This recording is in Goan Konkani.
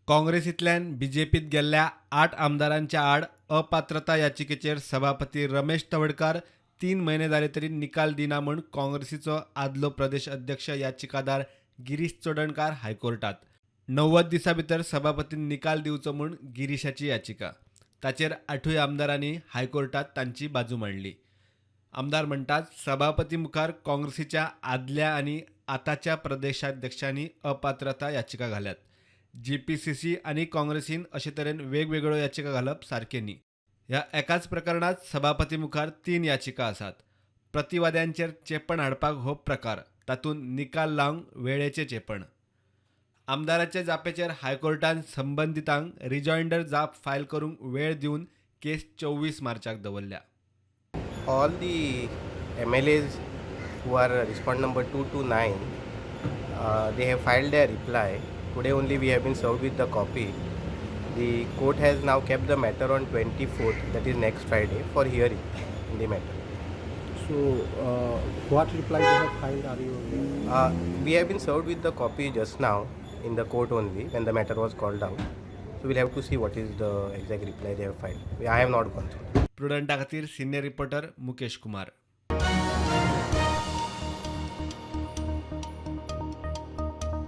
काँग्रेसींतल्यान बीजेपीत गेल्ल्या आठ आमदारांच्या आड अपात्रता याचिकेचेर सभापती रमेश तवडकार 3 म्हयने जाले तरी निकाल दिना म्हूण काँग्रेसीचो आदलो प्रदेश अध्यक्ष याचिकादार गिरीश चोडणकार हायकोर्टात. 90 दिसां भितर सभापतीन निकाल दिवचो म्हूण गिरीशाची याचिका. ताचेर आठूय आमदारांनी हायकोर्टात तांची बाजू मांडली. आमदार म्हणटात, सभापती मुखार काँग्रेसीच्या आदल्या आनी आतांच्या प्रदेशाध्यक्षांनी अपात्रता याचिका घाल्यात. जीपीसीसी आनी काँग्रेसीन अशे तरेन वेगवेगळ्यो याचिका घालप सारकें न्ही. ह्या एकाच प्रकरणात सभापती मुखार तीन याचिका आसात. प्रतिवाद्यांचेर चेपण हाडपाक हो प्रकार, तातूंत निकाल लावंक वेळेचें चेपण. आमदाराचे जापेचेर हायकोर्टान संबंदितांक रिजॉयंडर जाप फायल करूंक वेळ दिवन केस 24 मार्चाक दवरल्या. All the MLAs who are respondent number 2 to 9, they have filed their reply. Today only we have been served with the copy. The court has now kept the matter on 24th, that is next Friday, for hearing in the matter. So, what reply they have filed? Are you aware? We have been served with the copy just now in the court only when the matter was called out. So we'll have to see what is the exact reply they have filed. I have not gone through. प्रुडंटा खातीर सिनियर रिपोर्टर मुकेश कुमार.